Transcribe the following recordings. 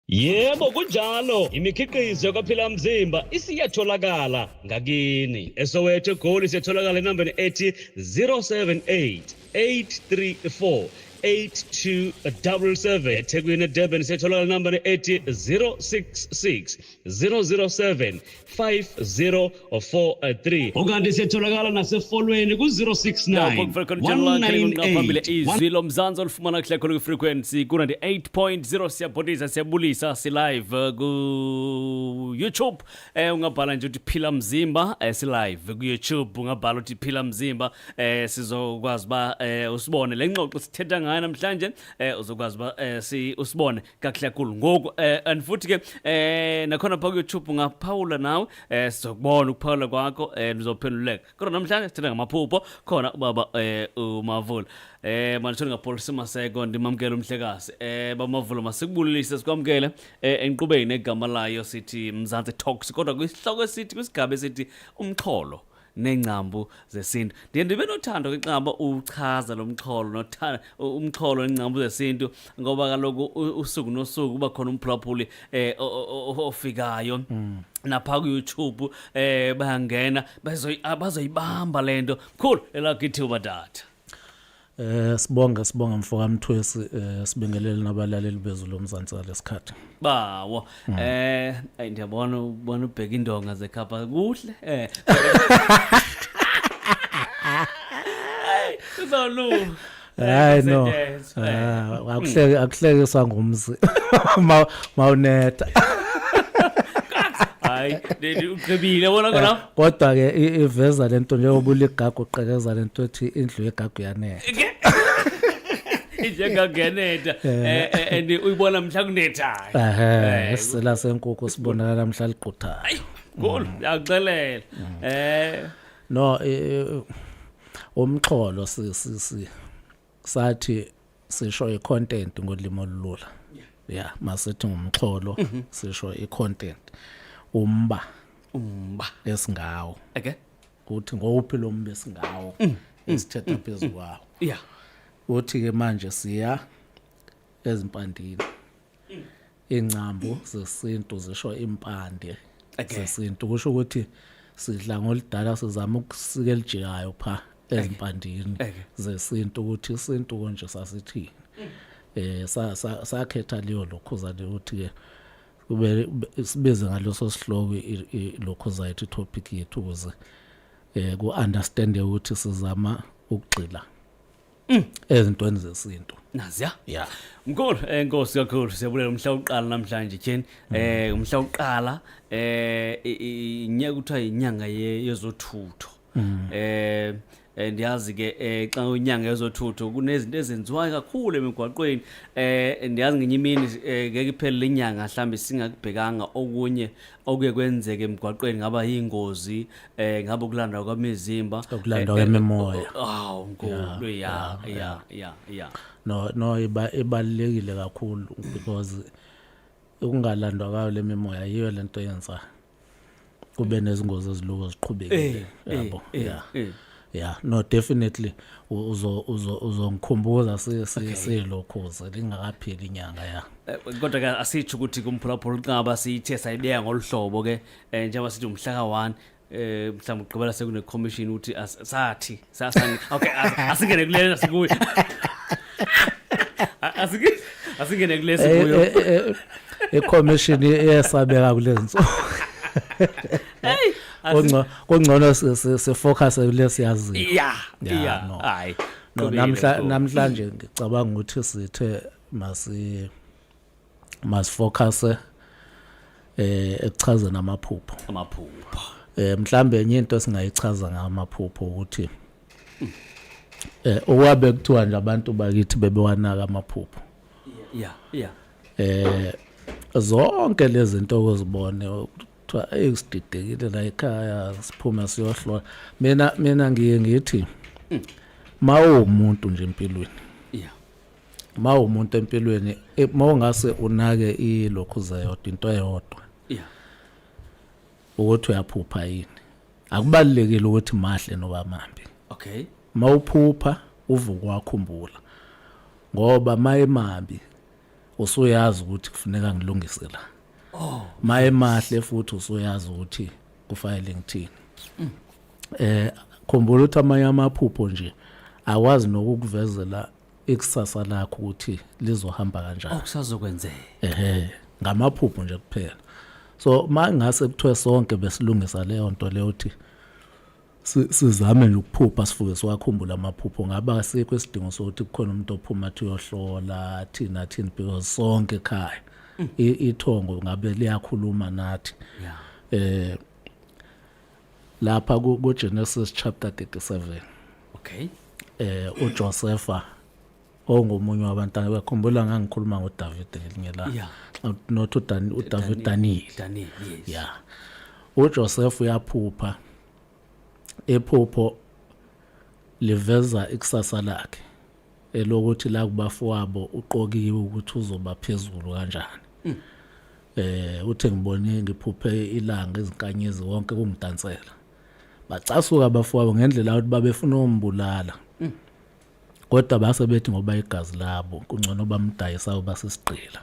Yebo kunjalo, imikhiqizo yakwaPhila Mzimba isiyatholakala ngakini. ESoweto eGoli siyatholakala enambeni ethi 078 834 8277. EThekwini eDurban siyatholakala enambeni ethi 066 007 5043. Ukanti siyatholakala nasefolweni ku-069 phambili 198 izwi lomzansi olufumana kuhle khona kwi-frequency ku-98.0. Siyabhodisa, siyabulisa, si-live ku-YouTube. Ungabhala nje uthi Phila Mzimba. Si-live ku-YouTube, ungabhala uthi Phila Mzimba, sizokwazi uba usibone le ngxoxo sithetha ngayo namhlanje. Uzokwazi uba si usibone kakuhle kakhulu ngoku. And futhi ke nakhona pha ku-YouTube ungaphawula nawe, sizokubona ukuphawula kwakho, nizophenduleka. Kodwa namhlanje sithetha ngamaphupho. Khona ubaba uMavula, manditsho ndingapholisi maseko, ndimamkele umhlekazi. Bamavula, masikubulise, sikwamkele enkqubeni negama layo sithi Mzantsi Talks, kodwa kwisihloko esithi, kwisigaba esithi umxholo neengcambu zesintu. Ndiye ndibe nothando ke xa uchaza lo mxholo umxholo neengcambu zesintu, ngoba kaloku usuku nosuku kuba khona umphulaphuli ofikayo napha ku-YouTube, bayangena bazoyibamba le nto. Mkhulu, elakho ithuba, tata. Sibonge mfoka Mthwesi, sibingelele nabalaleli bezulu lomzansi ngalesikhathi. Bawo, ayi, ndiyabona ubona ubheka indonga zekhapha kuhle. Hayi, uzawulunga. Hayi no. Ah, akuhlekiswa ngumzi mawunetha. Hayi, ugqibile bona kona. Kodwa ke iveza lento, njengoba uligagu uqekeza lento ethi indlu yegagu yanetha. Njengageneta and uyibona mhla kunethayo. Ehe, isila senkukhu sibonakala mhla liquthayo. Hayi, cool, yakuxelela. No, umxholo si si si sathi sisho icontent ngolimi olula. Yeah, masithi ngumxholo sisho icontent. Umba Umba. esingawo. Uthi ngowuphi lo mba esingawo esithetha phezulu kwawo? Uthi ke manje siya ezimpandini. Ingcambu zesintu zisho impande zesintu, kusho ukuthi sidla ngolidala, sizama ukusika elijikayo pha ezimpandini zesintu, ukuthi isintu konje sasithini. Sakhetha leyo lokhuza le ukuthi ke kube sibize ngaleso sihloko lokhuza yethu, topic yethu, ukuze ku understand ukuthi sizama ukugxila ezintweni zesintu. Naziya. Yeah. Mkhulu, enkosi kakhulu, siyabulela. Umhla uqala namhlanje tyheni, umhla uqala inyaka kuthiwa inyanga yezothutho. Ndiyazi ke xa unyanga yezothutho kunezinto ezenziwayo kakhulu emigwaqweni. Ndiyazi ngenye imini, ngeke iphele lenyanga mhlambe singakubhekanga okunye okuye kwenzeke emgwaqweni, ngaba yingozi, ngabe ukulandwa kwemizimba. Ukulandwa kwemimoya. Awu mkhulu, ya. No, ibalulekile kakhulu because ukungalandwa kwayo le mimoya yiyo lento yenza kube nezingozi eziluko ziqhubekile, yabo. Yeah, no, definitely uzo uzongikhumbuza silokhuze lingakapheli inyanga ya. Kodwa ke asitsho ukuthi kumphulaphula uNqaba siyithe sayibeka ngoluhlobo ke, njengoba sithi umhla ka-1, mhlawumbe ugqibela sekune commission ukuthi sathi sasani. Okay, asingene kulena sikuyo, asingene kulesi kuyo. I-commission iyesabeka kulezi nsuku. Hey. Kungcono sifocus kulesi yaziyo. Yeah, no. Hayi. No. Qhubekile, Namhla mkhulu. Namhlanje ngicabanga ukuthi sithe masifocus ekuchazeni amaphupho. Amaphupho. Mhlambe enye into esingayichaza ngamaphupho ukuthi okwabe kuthiwa nje abantu bakithi bebewanaka amaphupho. Zonke lezi zinto ozibone kuthiwa hey, sididekile la ekhaya, siphume siyohlola. Mina ngiye ngithi mawumuntu nje empilweni, mawumuntu empilweni, mawungase unake ilokhuza yodwa, into eyodwa, ukuthi uyaphupha yini, akubalulekile ukuthi mahle noba mambi. Mawuphupha uvuka wakhumbula, ngoba mayemabi Usuyazi ukuthi kufuneka ngilungise la. Oh. Maye mahle futhi usuyazi ukuthi kufanele ngithini. Khumbula ukuthi amanye amaphupho nje awazi nokukuvezela ikusasa lakho ukuthi lizohamba kanjani. Okusazokwenzeka. Ehhe, ngamaphupho nje kuphela. So mangase kuthiwe sonke besilungisa leyo nto leyo uthi sizame nje ukuphupha, sifuke siwakhumbula amaphupho, ngaba asikho isidingo sokuthi kukhona umuntu ophuma athi uyohlola thina thini, because sonke ekhaya ithongo ngabe liyakhuluma nathi. Lapha ku Genesis chapter 37. uJosepha ongomunye wabantwana, uyakhumbula ngangikhuluma ngoDavid ngelinye la, not uDavid, Daniel. Daniel, yes. Yeah, uJoseph uyaphupha, iphupho liveza ikusasa lakhe elokuthi la kubafowabo uqokiwe ukuthi uzoba phezulu kanjani. Uthi ngibone, ngiphuphe ilanga, izinkanyezi, wonke kungidansela. Bacasuka abafowabo ngendlela ukuthi babefuna umbulala, kodwa base bethi ngoba igazi labo kungcono bamdayisa basisigqila.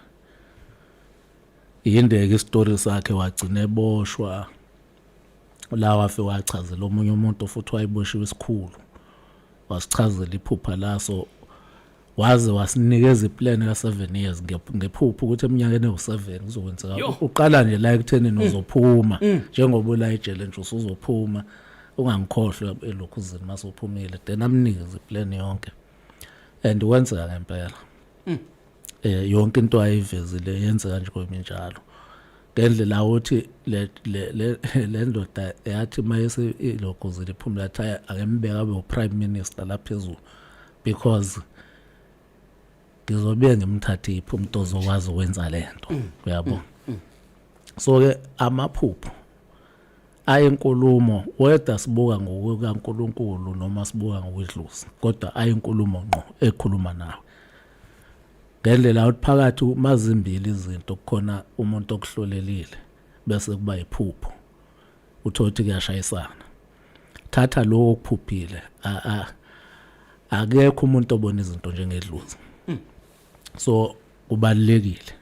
Yindeke isitori sakhe, wagcina eboshwa la, wafike wachazela omunye umuntu futhi wayeboshiwe isikhulu, wasichazela iphupha laso, waze wasinikeza iplan ka 7 years ngephupho ukuthi eminyakeni ewu7 kuzokwenzeka. Yo. Uqala nje la ekutheni uzophuma, njengoba ula ejele nje usuzophuma, ungangikhohlwa elokhuzini masuphumile, then amnikeze iplan yonke and wenzeka ngempela. Yonke into ayivezile yenzeka nje kweminjalo, ngendlela uthi le ndoda yathi mayese ilokhuzile iphumula, yathi, "Hhayi, akembeka abe uprime minister la phezulu, because ngizobe ngimthathe iphi umuntu ozokwazi ukwenza lento?" Uyabo? So ke amaphupho ayinkulumo, whether sibuka ngokukaNkuluNkulu noma sibuka ngokwedlozi, kodwa ayinkulumo ngqo ekhuluma nawe ngendlela ukuthi phakathi mazimbili izinto kukhona umuntu okuhlolelile, bese kuba iphupho, uthola ukuthi kuyashayisana. Thatha lokho okuphuphile. Akekho umuntu obona izinto njengedlozi, so kubalekile.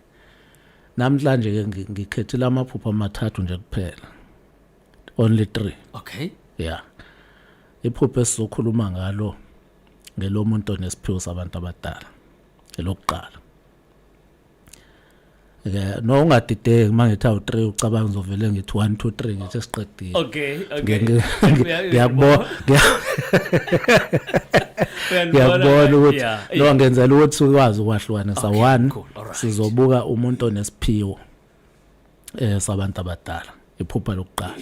Namhlanje ke ngikhethile amaphupho amathathu nje kuphela, only 3. Yeah, iphupho esizokhuluma ngalo ngelomuntu onesiphiwo sabantu abadala, elokuqala ke. No, ungadideki mangithi awu 3, ucabanga ngizovele ngithi 1 2 3, ngithi siqedile. Ngiyakubona, ngiyakubona ukuthi lo ngenzela ukuthi ukwazi ukwahlukanisa. 1, Cool. All right. sizobuka umuntu onesiphiwo sabantu abadala, iphupha lokuqala.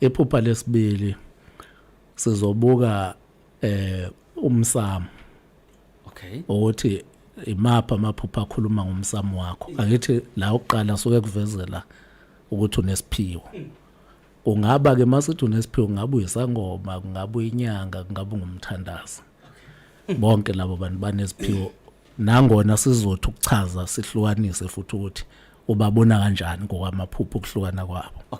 Iphupha lesibili sizobuka umsamo, ukuthi imapha amaphupha akhuluma ngomsamo wakho. Angithi la uqala suke kuvezela ukuthi unesiphiwo, kungaba ke masithi unesiphiwo, kungabe uyisangoma, kungabe uyinyanga, kungabe ungumthandazi, bonke labo bantu banesiphiwo, nangona sizothi ukuchaza sihlukanise futhi ukuthi ubabona kanjani ngokwamaphupho ukuhlukana kwabo.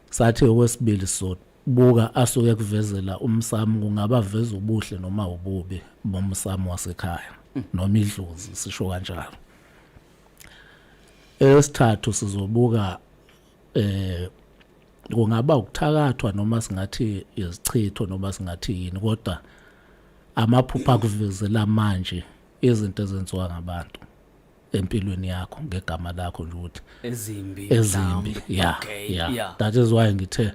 Sathi okwesibili sizobuka asuke kuvezela umsamo, kungaba veza ubuhle noma ububi bomsamo wasekhaya noma idlozi, sisho kanjalo. Esithathu sizobuka kungaba ukuthakathwa noma singathi izichitho noma singathi yini, kodwa amaphupha akuvezela manje izinto ezenziwa ngabantu empilweni yakho ngegama lakho nje ukuthi ezimbi ezimbi mhlawumbe. Yeah. That is why ngithe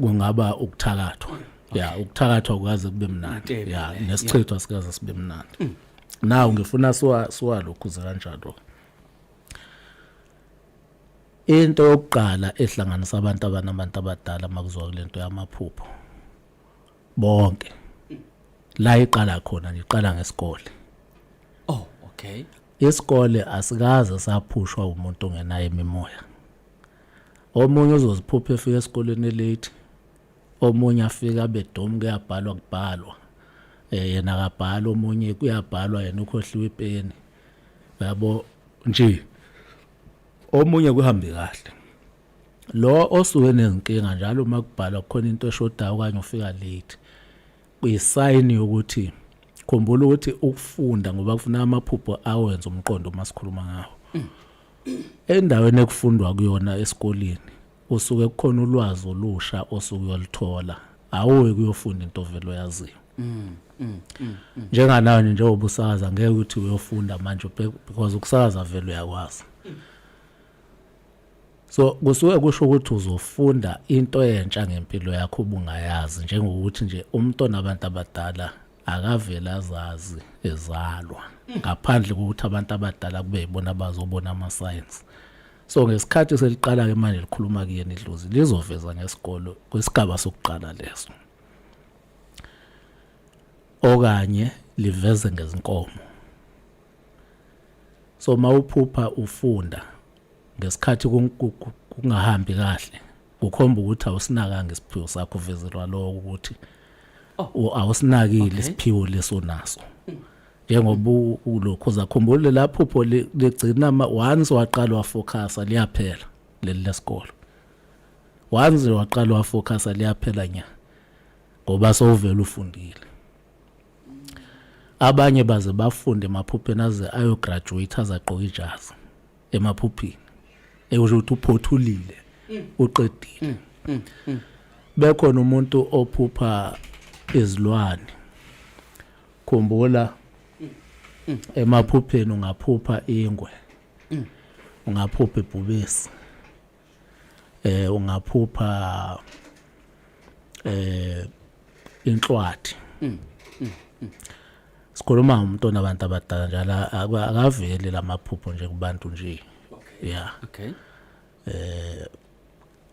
kungaba ukuthakathwa. Yeah, ukuthakathwa kukaze kube mnandi. Into embi le. Nesichitho asikaze sibe mnandi. Now ngifuna siwa lokhuze kanjalo. Into yokuqala ehlanganisa abantu abanabantu abadala makuzwa kulento yamaphupho bonke, la iqala khona nje, iqala ngesikole. Oh, okay. Isikole asikaze saphushwa umuntu ongenayo imimoya. Omunye uzoziphupha efika esikoleni late, omunye afika abe dom, kuyabhalwa, kubhalwa yena akabhala, omunye kuyabhalwa, yena ukhohliwe ipeni, yabo nje. Omunye kuhambe kahle. Lo osuke nezinkinga njalo uma kubhalwa kukhona into eshodayo okanye ufika late, kuyisign yokuthi Khumbula ukuthi ukufunda, ngoba kufuna amaphupho awenze umqondo uma sikhuluma ngawo. Endaweni ekufundwa kuyona esikoleni usuke kukhona ulwazi olusha osuke uyoluthola, awuye kuyofunda into vele oyaziyo. Njenganayo nje, njengoba usakaza, ngeke ukuthi uyofunda manje because ukusakaza vele uyakwazi. So kusuke kusho ukuthi uzofunda into entsha ngempilo yakho ubungayazi, njengokuthi nje umuntu onabantu abadala akavele azazi ezalwa, ngaphandle kokuthi abantu abadala kube yibona abazobona ama-signs. So ngesikhathi seliqala-ke manje likhuluma kuyena idlozi, lizoveza ngesikolo kwesigaba sokuqala leso, okanye liveze ngezinkomo. So mawuphupha ufunda ngesikhathi kungahambi kahle, kukhomba ukuthi awusinakanga isiphiwo sakho, uvezelwa lokho ukuthi awusinakile isiphiwo leso naso. Njengoba ulokhu uzakhumbula lapho ligcina once waqala wafocusa, liyaphela leli lesikolo. Once waqala wafocusa, liyaphela nya, ngoba sowuvela ufundile. Abanye baze bafunde emaphupheni aze ayograduate, aze agqoke ijazi emaphuphini, ekusho ukuthi uphothulile, uqedile. Bekhona umuntu ophupha izilwane. Khumbula, emaphupheni ungaphupha ingwe, ungaphupha ibhubesi, ungaphupha inhlwathi. Sikhuluma ngomuntu onabantu abadala njalo, akaveli lamaphupho nje kubantu nje, yeah.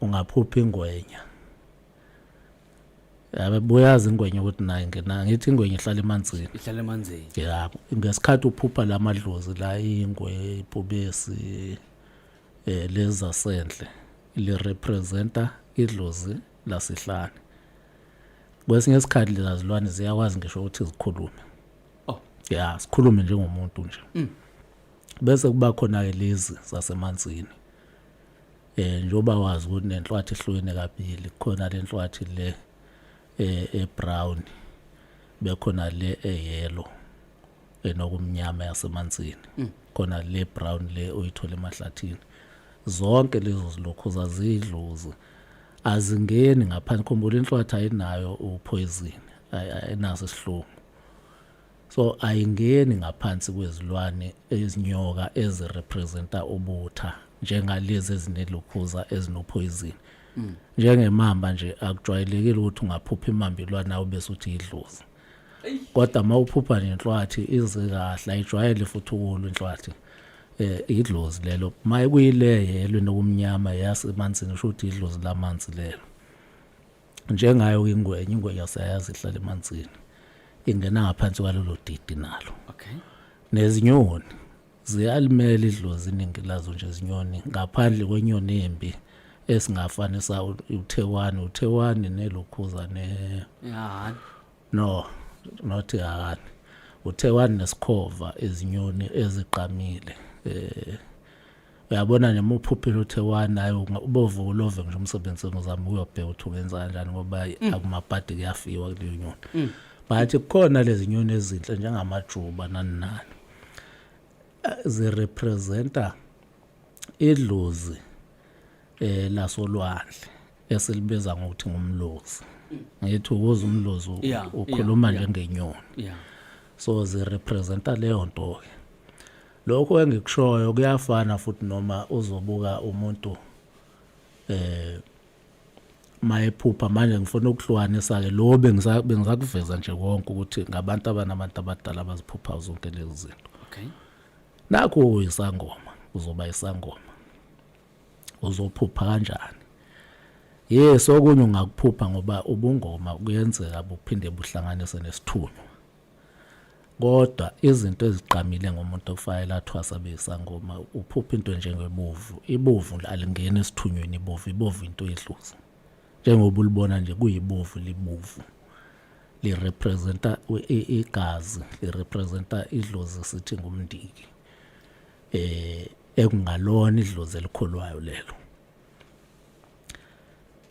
Ungaphupha ingwenya. Yabe buyazi ingwenya ukuthi nayo ngena, ngithi ingwenya ihlala emanzini. Ihlala emanzini. Ya, ngesikhathi uphupha lamadlozi la, ingwe, ibhubesi, lezi zasendle, li representa idlozi lasihlane. Kwesinye isikhathi lezilwane ziyakwazi ngisho ukuthi zikhulume. Ya, sikhulume njengomuntu nje. Bese kuba khona ke lezi zasemanzini, njengoba wazi ukuthi nenhlwathi ihlukene kabili, kukhona le nhlwathi le ebrown, bekhona le eyellow enokumnyama yasemanzini, khona le brown le oyithola emahlathini. Zonke lezo zilokhu zazidlozi, azingeni ngaphansi. Khumbula, inhlwathi ayinayo upoison, ayinaso isihlungu, so ayingeni ngaphansi kwezilwane ezinyoka ezirepresenta ubutha, njengalezi ezinelukhuza ezinopoison, njengemamba nje. Akujwayelekile ukuthi ungaphupha imamba ilwana bese uthi idlozi, kodwa uma uphupha nenhlwathi ize kahle, ayijwayele futhi ukulwa inhlwathi, idlozi lelo. Maye kuyile yelwe nokumnyama yasemanzini, usho ukuthi idlozi lamanzi lelo. Njengayo ingwenya, ingwenya siyayazi ihlala emanzini, ingena ngaphansi kwalolo didi nalo. Nezinyoni ziyalimela idlozi, iningi lazo nje izinyoni, ngaphandle kwenyoni embi esingafanisa uthewani, uthewani nelokhuza ne No, not yani uthewani nesikhova, izinyoni eziqamile. Uyabona nje uma uphuphile uthewani, hayi, ubovuka ulove ngisho umsebenzini, uzama uyobheka ukuthi ungenza kanjani, ngoba akumabhadi, kuyafiwa kuleyo nyoni. But kukhona lezi nyoni ezinhle njengamajuba nani nani, zirepresenta idlozi lasolwandle esilibiza ngokuthi ngumlozi. Ngithi ukuze umlozi ukhuluma njengenyoni. So zirepresenta leyo nto ke. Lokho engikushoyo kuyafana futhi noma uzobuka umuntu mayephupha. Manje ngifuna ukuhlukanisa ke lo bengizakuveza nje konke ukuthi ngabantu abanabantu abadala abaziphupha zonke lezi zinto. Nakho uyisangoma, uzoba isangoma, uzophupha kanjani? Yes, okunye ungakuphupha ngoba ubungoma kuyenzeka buphinde buhlanganise nesithunywa, kodwa izinto eziqamile ngomuntu okufanele athwasa besangoma, uphupha into njengebovu. Ibovu alingeni esithunyweni, ibovu, ibovu into yedlozi, njengoba ulibona nje kuyibovu, libovu, lirepresenta igazi, lirepresenta idlozi, sithi ngumndiki, ekungalona idlozi elikholwayo lelo.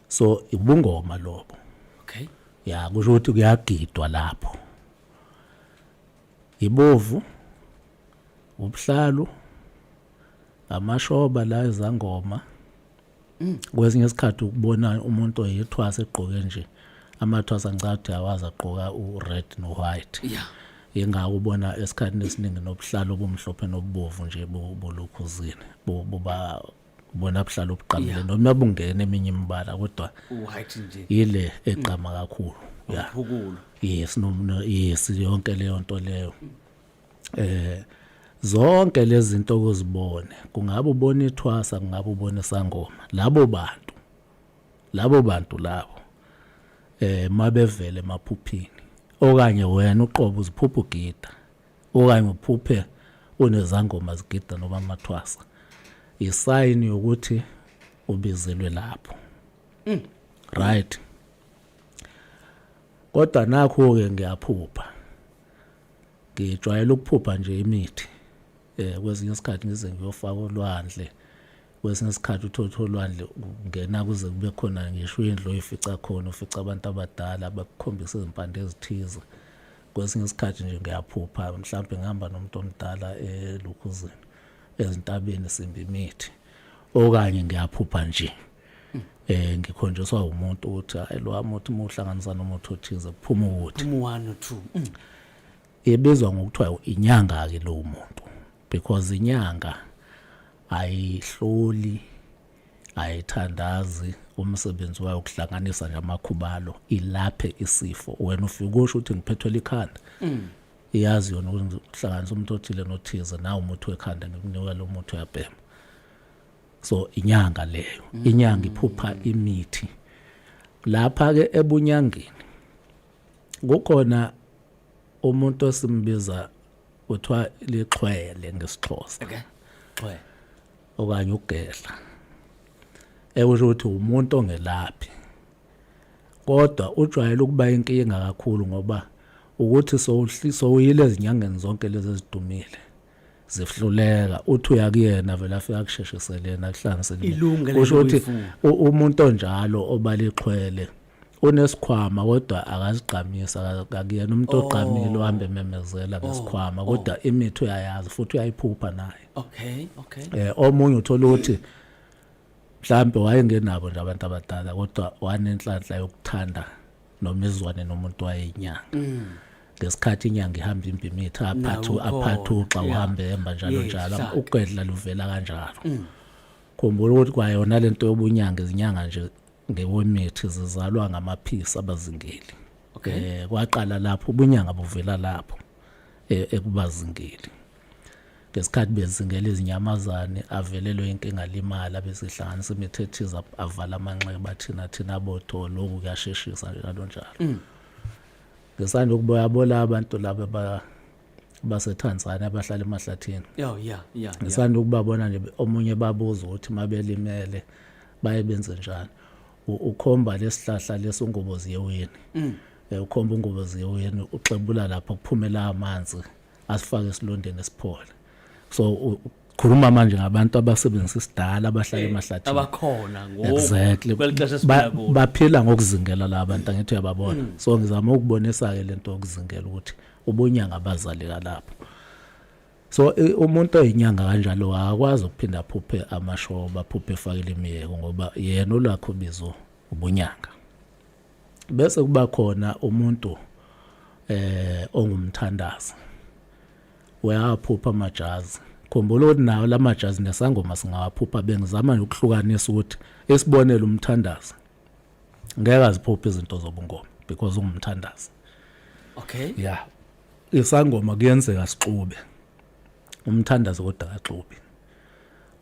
So ubungoma lobo. Ya, kusho ukuthi kuyagidwa lapho. Ibovu, ubuhlalu, amashoba la ezangoma. Kwesinye isikhathi ukubona umuntu oyithwasa egqoke nje amathwasa, ngicathu awazi agqoka u-red no-white. Ingako ubona esikhathini esiningi nobuhlalo obumhlophe nobubovu nje bulukhuzini, buba bona buhlalo obugqamile, noma bungena eminye imibala, kodwa white nje ile egqama kakhulu, yeah. Umphukulu. Yes, no, yes, yonke leyo nto leyo, zonke lezi zinto okuzibone, kungabe ubona ithwasa, kungabe ubona isangoma, labo bantu labo mabevele emaphuphini, okanye wena uqobo uziphupha ugida, okanye uphuphe unezangoma zigida noma amathwasa, i-sign yokuthi ubizelwe lapho, right? Kodwa nakho ke ngiyaphupha, ngijwayele ukuphupha nje imithi. Kwesinye isikhathi ngize ngiyofaka olwandle, kwesinye isikhathi uthothe olwandle ungena kuze kube khona ngisho indlu oyifica khona, ufica abantu abadala bakukhombisa izimpande ezithize. Kwesinye isikhathi nje ngiyaphupha mhlawumbe ngihamba nomuntu omdala elukhuzini, ezintabeni, simba imithi, okanye ngiyaphupha nje ngikhonjiswa umuntu ukuthi hayi, lo muthi uma uhlanganisa nomuthi othize kuphuma ukuthi Phuma 1 or 2. Ibizwa ngokuthiwa inyanga ke lo muntu, because inyanga ayihloli, ayithandazi. Umsebenzi wayo ukuhlanganisa nje amakhubalo ilaphe isifo. Wena ufika usho ukuthi ngiphethwe likhanda, iyazi yona ukuthi uhlanganisa umuntu othile nothize, nawe umuthi wekhanda, ngikunika lo muthi, uyabhema. So inyanga leyo, inyanga iphupha imithi. Lapha ke ebunyangeni kukhona umuntu osimbiza kuthiwa lixhwele ngesiXhosa. Okay. Xwe. Okanye ugedla, ekusho ukuthi umuntu ongelaphi, kodwa ujwayele ukuba inkinga kakhulu ngoba ukuthi sowuyile ezinyangeni zonke lezi ezidumile, zihluleka, uthi uya kuyena vele afika akusheshisele yena, akuhlanganisele. Ilunge lento Kusho ukuthi oyifuna. Umuntu onjalo obalixhwele unesikhwama, kodwa akazigqamisa, akuyena umuntu ogqamile ohamba ememezela ngesikhwama, kodwa imithi uyayazi futhi uyayiphupha naye. Omunye uthola ukuthi mhlambe wayengenabo nje abantu abadala, kodwa wanenhlanhla yokuthanda noma izwane nomuntu wayeyinyanga. Ngesikhathi inyanga ihamba imbi imithi, aphathe Nawe aphathe ukhona, uxa, uhambe emba njalo njalo. Ugedla luvela kanjalo. Khumbula ukuthi kwayona lento yobunyanga, izinyanga nje ngekwemithi zizalwa ngamaphisi abazingeli. Kwaqala lapho ubunyanga buvela lapho ekubazingeli, ngesikhathi bezingela izinyamazane, avelelwe inkinga, limala, bese ihlanganisa imithi ethize, avala amanxeba, thina botho lokhu kuyasheshisa njalo njalo. Ngisanda ukuboyabola abantu laba baseTanzania abahlala emahlathini. Ngisanda ukubabona nje, omunye babuza ukuthi mabelimele baye benze njani. Ukhomba lesihlahla lesungubo ziyeweni, ukhomba ungubo ziyeweni, uxebula lapho kuphumela amanzi, asifake esilondeni esiphole. So khuluma manje ngabantu abasebenzisa isidala, abahlala emahlathini. Abakhona ngoku. Exactly. Kweli xesha esiphila kulo. Baphila ngokuzingela la bantu, angithi uyababona? So ngizama ukubonisa ke lento yokuzingela ukuthi ubunyanga bazaleka lapho. So umuntu oyinyanga kanjalo akakwazi ukuphinda aphuphe amashoba, aphuphe efakile imiyeko, ngoba yena olwakho bizo ubunyanga. Bese kuba khona umuntu ongumthandazi, uyaphupha amajazi. Khumbula ukuthi nawo lamajazi nesangoma singawaphupha. Bengizama nje ukuhlukanisa ukuthi, isibonelo, umthandazi ngeke aziphuphe izinto zobungoma because ungumthandazi. Yeah, isangoma kuyenzeka sixube, umthandazi kodwa akaxubi.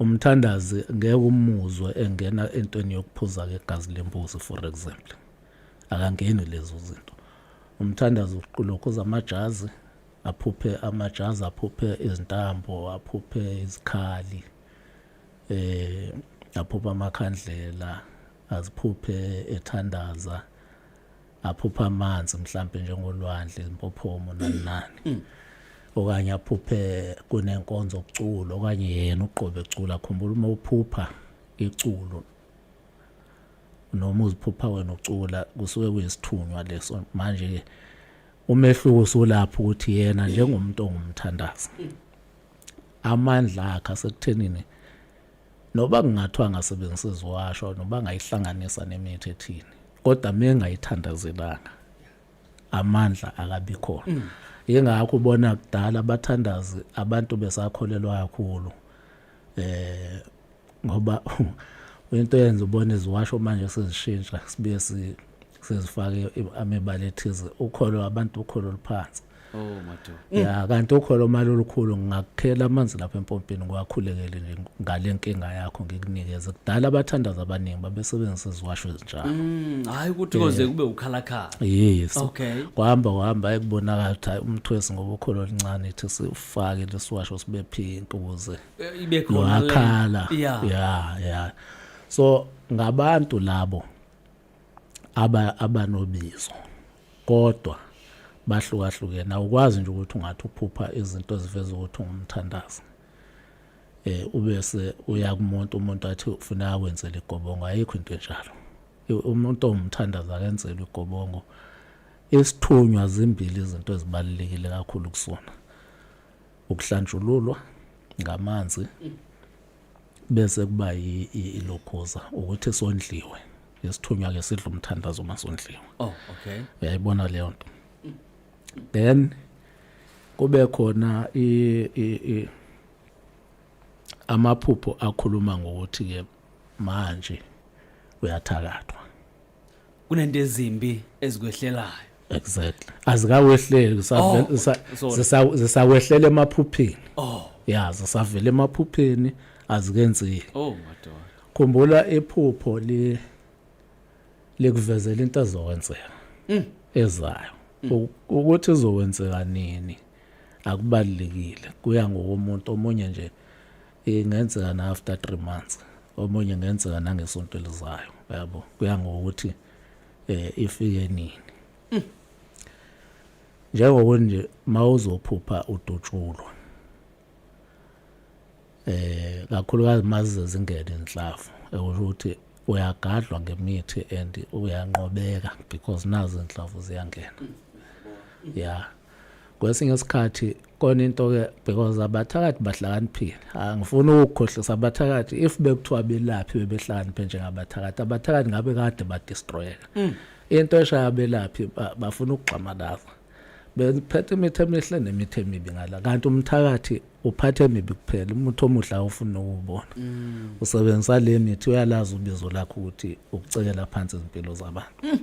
Umthandazi ngeke umuzwe engena entweni yokuphuza igazi lembuzi, for example, akangeni lezo zinto. Umthandazi ulokhuza amajazi, aphuphe amajazi, aphuphe izintambo, aphuphe izikhali, aphuphe amakhandlela, aziphuphe ethandaza, aphupha amanzi mhlambe njengolwandle, impophomo, nani nani, okanye aphuphe kunenkonzo okuculo, okanye yena uqobe ecula. Khumbula, uma uphupha iculo noma uziphupha wena ucula, kusuke kuyisithunywa leso. Manje Umehluko usulapho ukuthi yena njengomuntu ongumthandazi amandla akhe asekuthenini noba kungathiwa angasebenzisa iziwasho noba angayihlanganisa nemithi ethini kodwa mengayithandazelanga amandla akabi khona. Yingakho ubona kudala abathandazi abantu besakholelwa kakhulu ngoba into yenza ubone iziwasho manje sezishintsha sibuye sezifake amebala ethize ukholo abantu ukholo oluphansi. Oh madoda. Ya, kanti ukholo mali olukhulu ngingakukhela amanzi lapha empompini ngiwakhulekele nje ngale nkinga yakho ngikunikeze. Kudala abathandazi abaningi babesebenzisa iziwasho ezinjalo. Hayi ukuthi koze kube ukhalakhala. Yes. Okay. Kwahamba kwahamba ekubonakala ukuthi hayi umthwesi ngoba ukholo oluncane ithi sifake lesiwasho sibe pink ukuze Ibe khona le. Lwakhala. Yeah. Yeah. So ngabantu labo abanobizo kodwa bahlukahlukene, awukwazi nje ukuthi ungathi uphupha izinto eziveza ukuthi ungumthandazi ubese uya kumuntu, umuntu athi ufuna akwenzele igobongo. Ayikho into enjalo. Umuntu ongumthandazi akenzelwe igobongo. Isithunywa zimbili izinto ezibalulekile kakhulu kusona: ukuhlanjululwa ngamanzi bese kuba ilokhuza ukuthi sondliwe. Isithunywa ke sidla umthandazo uma sondliwe. Oh, okay. Uyayibona leyo nto. Then kube khona amaphupho akhuluma ngokuthi ke manje uyathakathwa. Kunento ezimbi ezikwehlelayo. Exactly. Azikawehleli, Oh, sorry. zisawehlela emaphupheni. Oh. Ya, zisavela emaphupheni, azikenzeki. Oh madoda. Khumbula iphupho likuvezela into ezokwenzeka. Ezayo. Ukuthi izokwenzeka nini akubalulekile, kuya ngokomuntu. Omunye nje ingenzeka na after 3 months, omunye ingenzeka nangesonto elizayo, yabo. Kuya ngokuthi ifike nini. Njengokuthi nje mawuzophupha udutshulwa kakhulukazi mazize zingene inhlavu, ekusho ukuthi uyagadlwa ngemithi and uyanqobeka because nazo inhlavu ziyangena. Ya, kwesinye isikhathi kona into ke because abathakathi bahlakaniphile, angifuni ukukhohlisa abathakathi. If bekuthiwa belaphi bebehlakaniphe njengabathakathi, abathakathi ngabe kade badestroyeka. Into eshaya abelaphi bafuna ukugxamalaza, bephethe imithi emihle nemithi emibi ngala, kanti umthakathi uphathe emibi kuphela, umuthi omuhle awufuni ukuwubona. Usebenzisa le mithi, uyalazi ubizo lakho ukuthi ukucekela phansi izimpilo zabantu.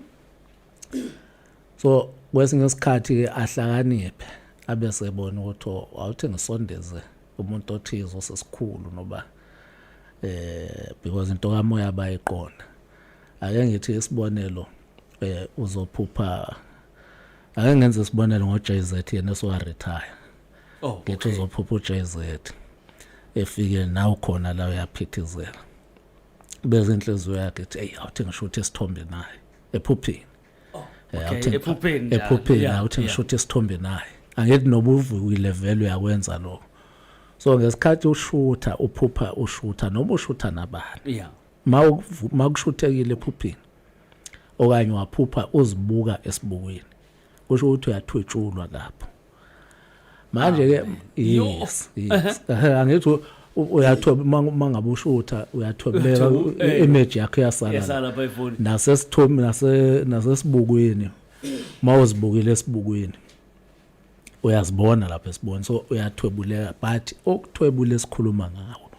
So kwesinye isikhathi ke ahlakaniphe abe sebona ukuthi awuthi ngisondeze umuntu othize osesikhulu noba because into kamoya bayiqonda. Ake ngithi isibonelo, uzophupha, ake ngenze isibonelo ngo-Jay-Z yena esuka retire. Oh, Ngithi uzophupha uJay-Z efike nawe khona la uyaphithizela, bese inhliziyo yakhe ithi hey, awuthi ngisho ukuthi isithombe naye ephupheni. Okay, ephupheni njalo. Ephupheni, awuthi ngisho ukuthi isithombe naye. Angithi noba uvukile vele uyakwenza lokho. So ngesikhathi ushutha, uphupha ushutha noma ushutha nabani, makushuthekile ephupheni okanye waphupha uzibuka esibukweni, kusho ukuthi uyathwetshulwa lapho manje ke. Yes, angithi uyathoba mangabe ushutha, uyathobeka, image yakho iyasala. Iyasala lapha efoni. Nasesithombe, nasesibukweni, mawuzibukile esibukweni uyazibona lapha esibona, so uyathwebuleka. But okuthwebula esikhuluma ngawo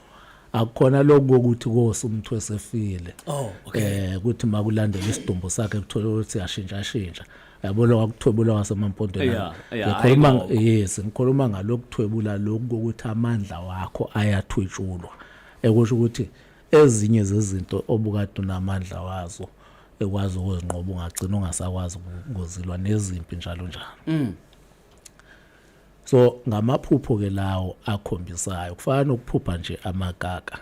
akukhona lokho kokuthi kose umuntu esefile. Oh, okay. Ukuthi makulandela isidumbu sakhe kuthola ukuthi siyashintsha shintsha, yabo, lo akuthwebula wasemampondweni. Yeah, Ngikhuluma hayi. Yes, ngikhuluma ngalokuthwebula lokhu kokuthi amandla wakho ayathwetshulwa, ekusho ukuthi ezinye zezinto obukade unamandla wazo ekwazi ukuzinqoba ungagcina ungasakwazi ukuzilwa nezimpi njalo njalo. So ngamaphupho ke lawo akhombisayo, kufana nokuphupha nje amakaka,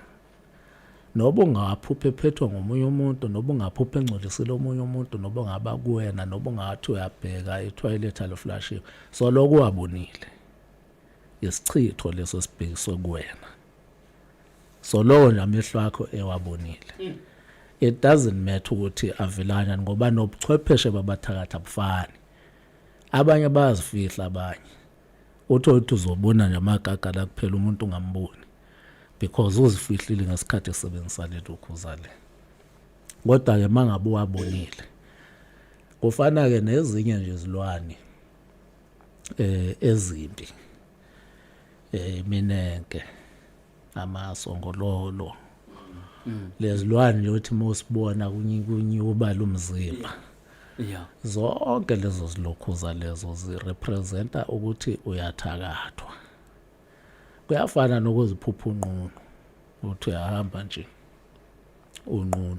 noba ungaphupha ephethwe ngomunye umuntu, noba ungaphupha engcolisile omunye umuntu, noba ungaba kuwena, noba ungathi uyabheka itoilet aliflashiwe, so lokho wabonile isichitho leso sibhekiswe kuwena. So lowo nje amehlo akho ewabonile, it doesn't matter ukuthi avela kanjani, ngoba nobuchwepheshe babathakathi abufani. Abanye bayazifihla, abanye uthole ukuthi uzobona nje amagaga la kuphela, umuntu ungamboni because uzifihlile ngesikhathi esebenzisa le lokhuza le. Kodwa-ke uma ngabe uwabonile, kufana-ke nezinye nje izilwane ezimbi, iminenke, amasongololo, lezilwane nje uthi mawusibona kunyuba umzimba. Zonke lezo zilokhuza lezo zirepresenta ukuthi uyathakathwa. Kuyafana nokuziphupha unqunu, uthi uyahamba nje unqunu.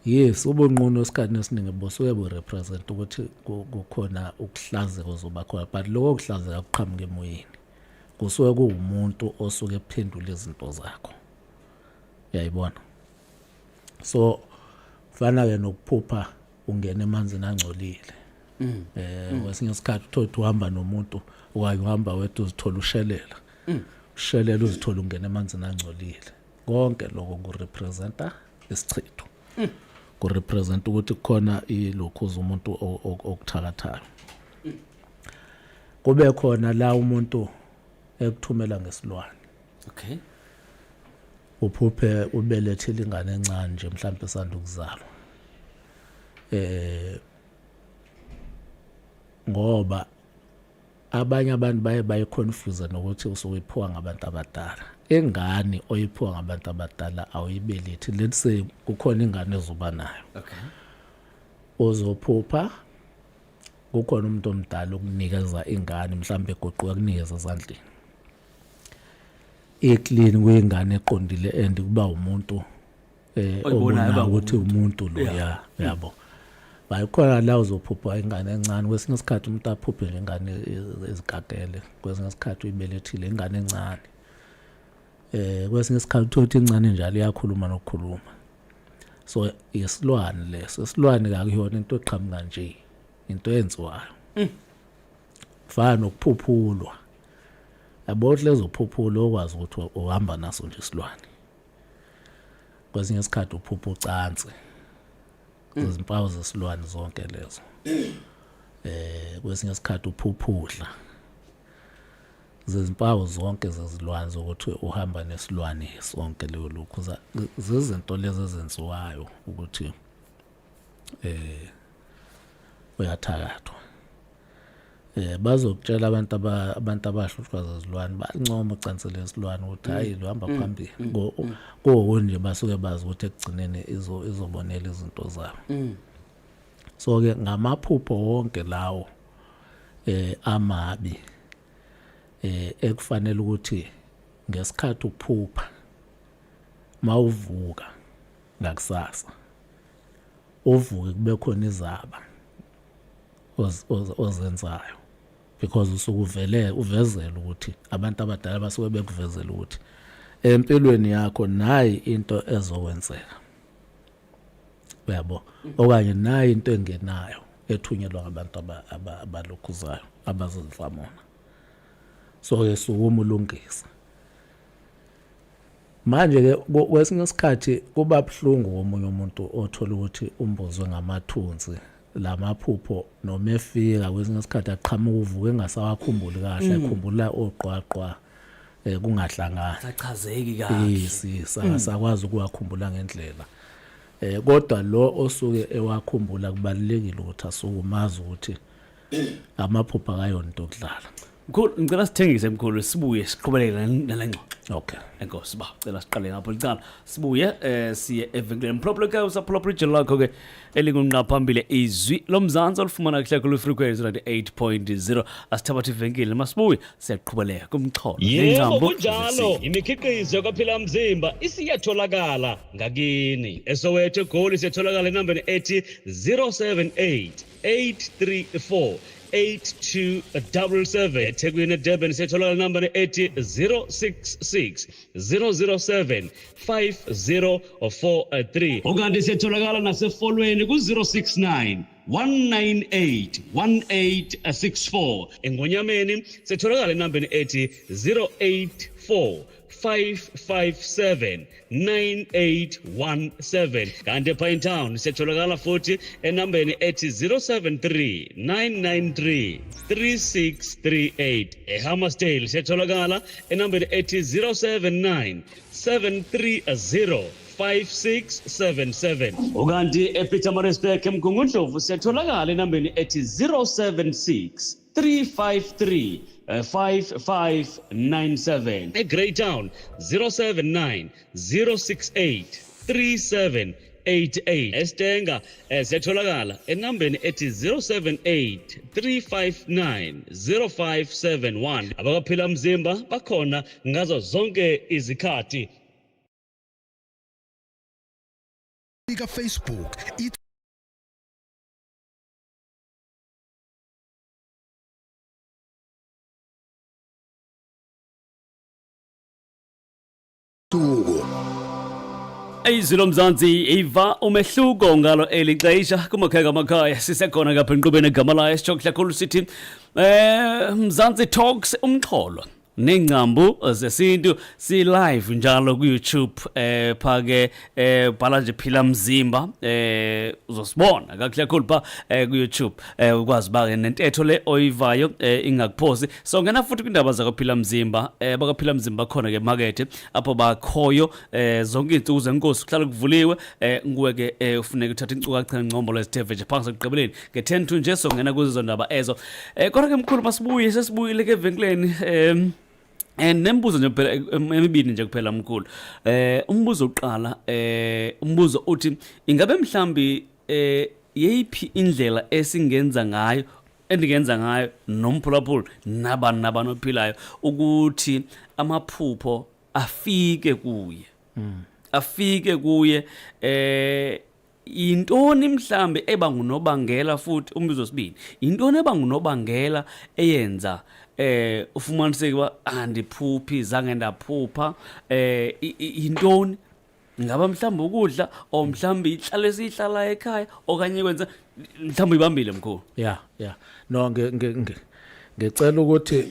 Yes, ubunqunu esikhathini esiningi busuke burepresent ukuthi kukhona ukuhlazeka ozoba khona, but lokho kuhlazeka kuqhamuka emoyeni, kusuke kuwumuntu osuke ephendula izinto zakho, uyayibona? So kufana-ke nokuphupha ungena emanzini angcolile. Kwesinye isikhathi uthole ukuthi uhamba nomuntu okanye uhamba wedwa, uzithola ushelela, ushelela, uzithola ungena emanzini angcolile. Konke lokho kurepresenta isichitho, kurepresenta ukuthi kukhona ilokhuza umuntu okuthakathayo. Kube khona la umuntu ekuthumela ngesilwane. Uphuphe ubelethile ingane encane nje, mhlawumbe esanda ukuzalwa, ngoba abanye abantu baye bayiconfuse nokuthi usuke uyiphiwa ngabantu abadala. Ingane oyiphiwa ngabantu abadala awuyibelethi. Let's say kukhona ingane ezoba nayo, uzophupha kukhona umuntu omdala okunikeza ingane, mhlawumbe egoqiwe, akunikeza ezandleni, iclean, kuyingane eqondile, and kuba umuntu Oyibonayo obonayo uba ukuthi umuntu lo ya yabo. Bayikhona la uzophupha ingane encane. Kwesinye isikhathi umuntu aphuphe nje ingane ezigagele, kwesinye isikhathi uyibelethile ingane encane, kwesinye isikhathi uthola ukuthi incane njalo iyakhuluma nokukhuluma. So isilwane leso, isilwane kakuyona into eqhamuka nje, into eyenziwayo. Fana nokuphuphulwa, yabo, ukuthi lezo phuphulo okwazi ukuthi uhamba naso nje isilwane. Kwesinye isikhathi uphupha ucansi, izimpawu zesilwane zonke lezo. Kwesinye isikhathi uphuphudla, zezimpawu zonke zezilwane zokuthi uhamba nesilwane sonke leyo lokhu. Zizinto lezi ezenziwayo ukuthi uyathakathwa. Bazokutshela abantu abantu abahlushwa zezilwane, bancoma ucansi lesilwane ukuthi hayi, luhamba phambili. Kuwukunje basuke bazi ukuthi ekugcineni izobonela izinto zabo. So ke ngamaphupho wonke lawo amabi, ekufanele ukuthi ngesikhathi uphupha, mawuvuka ngakusasa, uvuke kube khona izaba ozenzayo, because usuke uvele uvezela ukuthi abantu abadala basuke bekuvezela ukuthi empilweni yakho nayi into ezokwenzeka, uyabo, okanye nayi into engenayo ethunyelwa ngabantu abalokhuzayo, abazinhlamona. So ke sukuma ulungisa manje ke. Kwesinye isikhathi kuba buhlungu komunye umuntu othola ukuthi umbozwe ngamathunzi lamaphupho, noma efika kwesinye isikhathi aqhamuka, uvuke engasawakhumbuli kahle, ekhumbula oqwaqwa, kungahlangani. Sachazeki kahle. Yes, akasakwazi ukuwakhumbula ngendlela. Kodwa lo osuke ewakhumbula, kubalulekile ukuthi asukumazi ukuthi amaphupho akayona into okudlala. Mkhulu, ngicela sithengise mkhulu, sibuye siqhubeleke nale ngxoxo. Okay. Enkosi ba, cela siqale ngapho licala. Sibuye siye evenkileni. Mphulaphula ke, usaphulaphula ijelo lakho ke elingunqa phambili, Izwi Lomzansi, olufumana kuhle kulu frequency 98.0. Asithabathe ivenkile, masibuye siyaqhubeleka kumxholo. Yebo, Nengcambu kunjalo. zesiko. Imikhiqizo yakwaPhila Mzimba isiyatholakala ngakini. ESoweto, eGoli siyatholakala enambeni ethi 078 834 8277. EThekwini, eDurban siyatholakala enambeni ethi 066 007 5043. Ukanti siyatholakala naseFolweni ku-069. 198 1864. Engonyameni sitholakala enambeni ethi 084 557 9817, kanti ePine Town siyatholakala futhi enambeni ethi 073 993 3638. EHammersdale siyatholakala enambeni ethi 079 730 5677, ukanti ePietermaritzburg eMgungundlovu siyatholakala enambeni ethi 076 353 5597. EGreytown 079 068 3788. Estenga siyatholakala enambeni ethi 078 359 0571. Abakaphila mzimba bakhona ngazo zonke izikhathi. Ka Facebook. Tugo. Izwi lomzansi, iva umehluko ngalo elixesha kumakhaya kamakhaya. Sisekhona kapha enqubeni egama layo sitsho kakhulu sithi Mzansi Talks, umxholo nengcambu zesintu. Si live njalo ku YouTube, phake bhala nje Phila Mzimba, uzosibona kakuhle kakhulu pha ku YouTube, ukwazi ba ke nentetho le oyivayo ingakuphosi. So ngena futhi kwindaba zakaphila mzimba, bakaphila mzimba khona ke market apho bakhoyo zonke izinsuku zenkosi kuhlala kuvuliwe. Nguwe ke ufuneka uthathe inkcukacha nengcombolo ezithe nje phansi ekugqibeleni nge-10 to nje, songena kuzo ndaba ezo. Kodwa ke mkhulu, masibuye, sesibuyile ke evenkileni, and nembuzo nje kuphela, emibini nje kuphela mkhulu. Umbuzo oqala, umbuzo uthi ingabe mhlambi yeyiphi indlela esingenza ngayo, endingenza ngayo nomphulaphula nabani nabani ophilayo ukuthi amaphupho afike kuye, afike kuye? Intoni mhlambe eba ngunobangela? Futhi umbuzo wesibini, intoni eba ngunobangela eyenza ufumaniseke uba andiphuphi, zange ndaphupha? Intoni? Ngaba mhlawumbe ukudla or mhlawumbe ihlalo esiyihlala ekhaya okanye kwenza mhlawumbe ibambile mkhulu? Yeah, no, ngicela ukuthi